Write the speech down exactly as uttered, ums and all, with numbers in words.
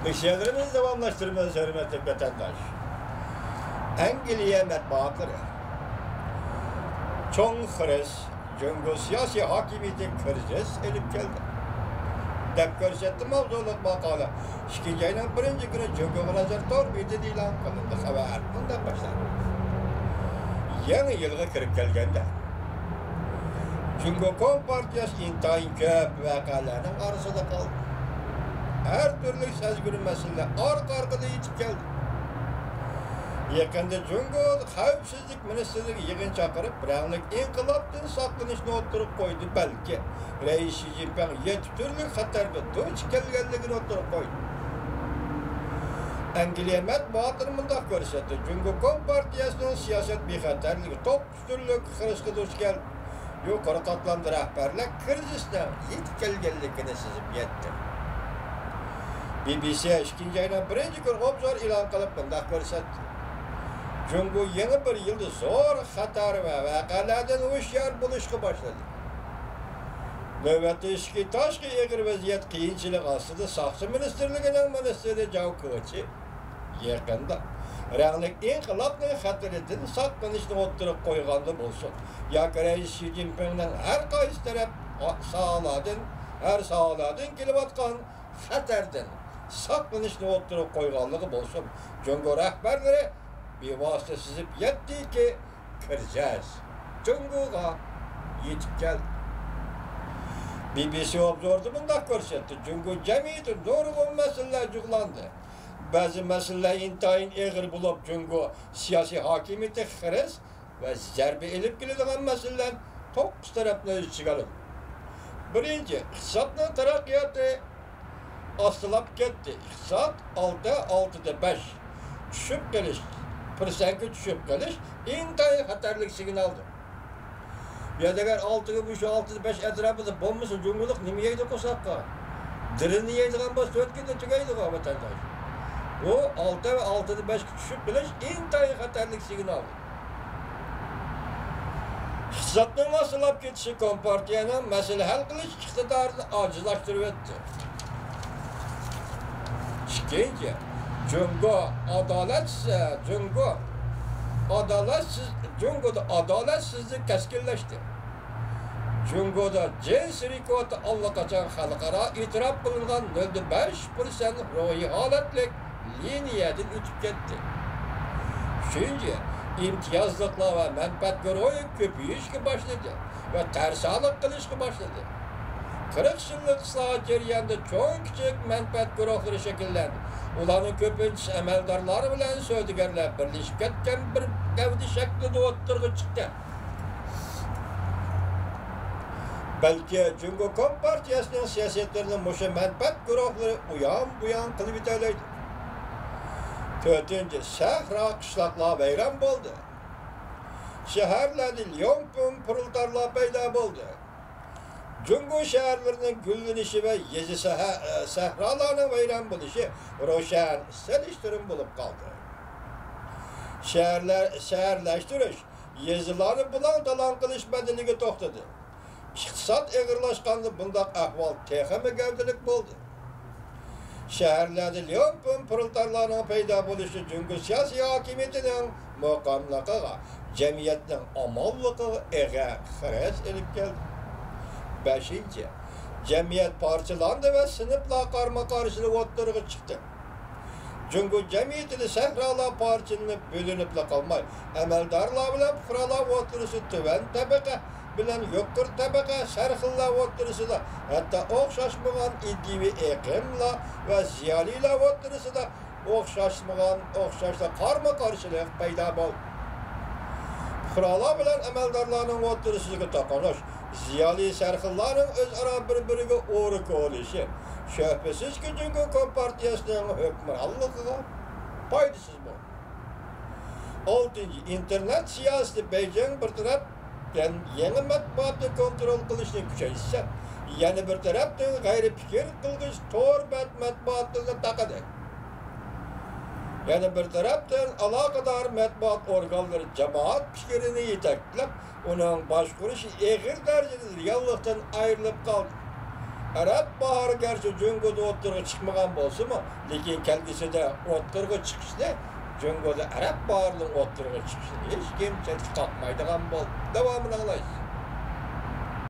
تەۋسىيەلىرىمىزنى داۋاملاشتۇرىمىز، ھۆرمەتلىك ۋەتەنداش. ئەنگلىيە مەتبۇئاتلىرى چوڭ خىرىس جۇڭگو سىياسىي ھاكىمىيىتى كىرىزىس ئېلىپ كەلدى، دەپ كۆرسەتتى ماۋزۇلۇق ماقالە ئىككىنچى ئاينىڭ بىرىنچى كۈنى جۇڭگوغا نەزەر تور بېتىدە ئېلان قىلىندى. خەۋەر مۇنداق باشلاندى: يېڭى يىلغا كىرىپ كەلگەندە، جۇڭگو كومپارتىيەسى ئىنتايىن كۆپ ۋەقەلەرنىڭ ئارىسىدا قالدى. ھەر تۈرلۈك سەزگۈر مەسىلىلەر ئارقا-ئارقىدىن يېتىپ كەلدى. يېقىندا جۇڭگو خەۋپسىزلىك مىنىستىرلىكى يىغىن چاقىرىپ، رەڭلىك ئىنقىلابتىن ساقلىنىشنى ئوتتۇرىغا قويدى، بەلكى رەئىس شى جىنپىڭ يەتتە تۈرلۈك خەتەرگە دۇچ كەلگەنلىكىنى ئوتتۇرىغا قويدى. ئەنگلىيە مەتبۇئاتلىرى مۇنداق كۆرسەتتى: جۇڭگو كومپارتىيەسىنىڭ سىياسەت بىخەتەرلىكى توققۇز تۈرلۈك خىرىسقا دۇچ كەلدى. يۇقىرى قاتلامدا رەھبەرلەر كىرىزىسنىڭ يېتىپ كەلگەنلىكىنى سىزىپ يەتتى. بى بى سى ئىككىنچى ئاينىڭ بىرىنچى كۈنى ئوبزور ئېلان قىلىپ مۇنداق كۆرسەتتى: جۇڭگو يېڭى بىر يىلدا زور خەتەر ۋە ۋەقەلەردىن ھوشيار بولۇشقا باشلىدى. نۆۋەتتە ئىچكى تاشقى ئېغىر ۋەزىيەت قىيىنچىلىق ئاستىدا ساقچى مىنىستىرلىكىنىڭ مىنىستىرى جاۋ كېۋېچى يېقىندا رەڭلىك ئىنقىلابنىڭ خەتىرىدىن ساقلىنىشنى ئوتتۇرىغا قويغاندا بولسۇن، ياكى رەئىس شى جىنپىڭنىڭ ھەر قايسى تەرەپ ساھەلاردىن، ھەر ساھەلەردىن كېلىۋاتقان خەتەردىن ساقلىنىشنى ئوتتۇرىغا قويغانلىقى بولسۇن، جۇڭگو رەھبەرلىرى بىۋاسىتە سىزىپ يەتتىكى، كىرىزىس جۇڭگوغا يېتىپ كەلدى. بى بى سى ئوبزوردا مۇنداق كۆرسەتتى: جۇڭگو جەمئىيىتى نۇرغۇن مەسىلىلەر جۇغلاندى. بەزى مەسىلىلەر ئىنتايىن ئېغىر بولۇپ، جۇڭگو سىياسىي ھاكىمىيىتى خىرىس ۋە زەربە ئېلىپ كېلىدىغان مەسىلىلەر توققۇز تەرەپنى ئۆز ئىچىگە ئالىدۇ. بىرىنچى، ئىقتىسادنىڭ تەرەققىياتى ئاستىلاپ كەتتى. ئىقتىساد ئالتە، ئالتىدە بەش چۈشۈپ قېلىش، پىرسەنتكە چۈشۈپ قېلىش ئىنتايىن خەتەرلىك سىگنالدۇر. يا ئەگەر ئالتىگە، مۇشۇ ئالتىدە بەش ئەتراپىدا بولمىسا، جۇڭگولۇق نېمە يەيدۇ قورساققا؟ دىرىنى يەيدىغان بولسا، تۆت كۈندە تۈگەيدىغۇ ۋەتەنداش. بۇ ئالتە ۋە ئالتىدە بەشكە چۈشۈپ قېلىش ئىنتايىن خەتەرلىك سىگنال. ئىقتىسادنىڭ ئاستىلاپ كېتىشى كومپارتىيەنىڭ مەسىلە ھەل قىلىش ئىقتىدارىنى ئاجىزلاشتۇرۇۋەتتى. ئىككىنچى، جۇڭگو ئادالەتسىز، جۇڭگو ئادالەتسىز، جۇڭگودا ئادالەتسىزلىك كەسكىنلەشتى. جۇڭگودا جىنسىي رېكورتى ئاللىقاچان خەلقئارا ئېتىراپ قىلىنغان نۆلدە بەش پىرسەنت روھىي ھالەتلىك لىنىيەدىن ئۆتۈپ كەتتى. ئۈچىنچى، ئىمتىيازلىقلار ۋە مەنپەئەت گۇرۇھى كۆپىيىشكە باشلىدى ۋە تەرسالىق قىلىشقا باشلىدى. قىرىق يىللىق ئىسلاھات جەريانىدا چوڭ-كىچىك مەنپەئەت گۇرۇھلىرى شەكىللەندى. ئۇلارنىڭ كۆپىنچىسى ئەمەلدارلار بىلەن سودىگەرلەر بىرلىشىپ كەتكەن بىر گەۋدە شەكلىدە ئوتتۇرىغا چىقتى. بەلكى جۇڭگو كومپارتىيەسىنىڭ سىياسەتلىرىنى مۇشۇ مەنپەئەت گۇرۇھلىرى ئۇيان-بۇيان قىلىۋېتەلەيدۇ. تۆتىنچى، سەھرا، قىشلاقلار ۋەيران بولدى. شەھەرلەردە ليۇمپۇن پرولېتارلار پەيدا بولدى. جۇڭگو شەھەرلىرىنىڭ گۈللىنىشى ۋە يېزا سەھە-، سەھرالارنىڭ ۋەيران بولۇشى روشەن سېلىشتۇرما بولۇپ قالدى. شەھەرلەر، شەھەرلەشتۈرۈش، يېزىلارنى بۇلاڭ-تالاڭ قىلىش بەدىلىگە توختىدى. ئىقتىساد ئېغىرلاشقاندا بۇنداق ئەھۋال تېخىمۇ گەۋدىلىك بولدى. شەھەرلەردە ليۇمپۇن پرولېتارلارنىڭ پەيدا بولۇشى جۇڭگو سىياسىي ھاكىمىيىتىنىڭ مۇقىملىقىغا، جەمئىيەتنىڭ ئامانلىقىغا ئېغىر خىرىس ئېلىپ كەلدى. بەشىنچى، جەمئىيەت پارچىلاندى ۋە سىنىپلار قارمۇ-قارشىلىق ئوتتۇرىغا چىقتى. جۇڭگو جەمئىيىتىدە سەھرالار پارچىلىنىپ، بۆلۈنۈپلا قالماي، ئەمەلدارلار بىلەن پۇقرالار ئوتتۇرىسىدا تۆۋەن تەبەقە بىلەن يۇقىرى تەبەقە، سەرخىللار ئوتتۇرىسىدا، ھەتتا ئوخشاشمىغان ئىدىيىۋى ئېقىملار ۋە زىيالىيلار ئوتتۇرىسىدا ئوخشاشمىغان، ئوخشاشلا قارمۇ-قارشىلىق پەيدا بولدى. پۇقرالار بىلەن ئەمەلدارلارنىڭ ئوتتۇرىسىدىكى توقۇنۇش، زىيالىي سەرخىللارنىڭ ئۆزئارا بىر-بىرىگە ئورا كولىشى، شۈبھىسىزكى، جۇڭگو كومپارتىيەسىنىڭ ھۆكۈمرانلىقىغا پايدىسىز بولدى. ئالتىنچى، ئىنتېرنېت سىياسىتى. بېيجىڭ بىر تەرەپتىن يېڭى مەتبۇئاتنى كونترول قىلىشنى كۈچەيتسە، يەنە بىر تەرەپتىن غەيرىي پىكىر قىلغۇچ تور بەت مەتبۇئاتلىرىنى تاقىدى. يەنە بىر تەرەپتىن ئالاقىدار مەتبۇئات ئورگانلىرى جامائەت پىكرىنى يېتەكلەپ، ئۇنىڭ باشقۇرۇشى ئېغىر دەرىجىدە رېئاللىقتىن ئايرىلىپ قالدى. ئەرەب باھارى گەرچە جۇڭگودا ئوتتۇرىغا چىقمىغان بولسىمۇ، لېكىن كەلگۈسىدە ئوتتۇرىغا چىقىشنى، جۇڭگودا ئەرەب باھارىنىڭ ئوتتۇرىغا چىقىشىنى ھېچكىم چەتكە قاقمايدىغان بولدى. داۋامىنى ئاڭلايسىز.